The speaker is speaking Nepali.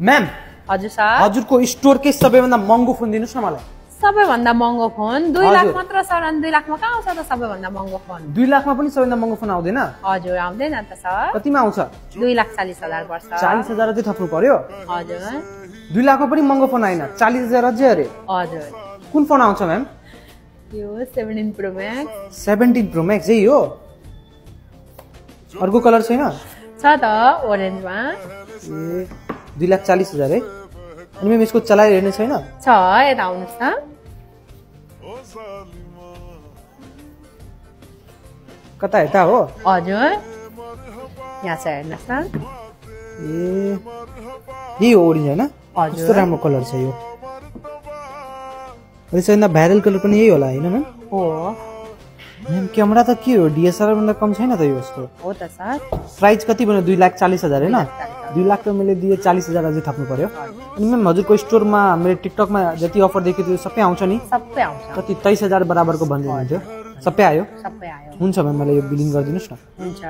मैम हजुर सर हजुरको स्टोरकै सबैभन्दा महँगो फोन दिनुस् न मलाई। सबैभन्दा महँगो फोन 2 लाख हजुर। मात्र सर। अनि 2 लाखमा कहाँ आउँछ त सबैभन्दा महँगो फोन? 2 लाखमा पनि सबैभन्दा महँगो फोन आउँदैन? हजुर आउँदैन त सर। कतिमा आउँछ? 2,40,000 पर्छ। 40,000 चाहिँ थप्नु पर्यो। हजुर 2 लाखमा पनि महँगो फोन आएन, 40,000 अझै अरे। हजुर कुन फोन आउँछ म्याम? यो 17 प्रो मैक्स 17 प्रो मैक्स यही हो? अर्को कलर छैन? छ त ओरेन्जमा। ए 2,40,000 है। अनि म्याम यसको चलाइ हेर्ने छैन? छ यता आउनुहोस् त। कता यता हो? हजुर यहाँ छ हेर्नुहोस् न। ए यही हो ओरेन्ज हैन? हजुर। कस्तो राम्रो कलर छ यो। यसभन्दा भाइरल कलर पनि यही होला हैन म्याम? हो म्याम क्यामेरा त के हो, डीएसएलआर भन्दा कम छैन त यो यसको? हो त सर। प्राइस कति भन्यो? 2,40,000 हैन? 2 लाख त मैले दिए 40,000 अझै थप्नु पर्यो। अनि म्याम हजुरको स्टोरमा मेरो टिकटकमा जति अफर देखेको थियो सबै आउँछ नि? सबै आउँछ। कति 23,000 बराबरको भन्दै हुनुहुन्थ्यो, सबै आयो? सबै आयो। हुन्छ म्याम मलाई यो बिलिङ गरिदिनुस् न। हुन्छ।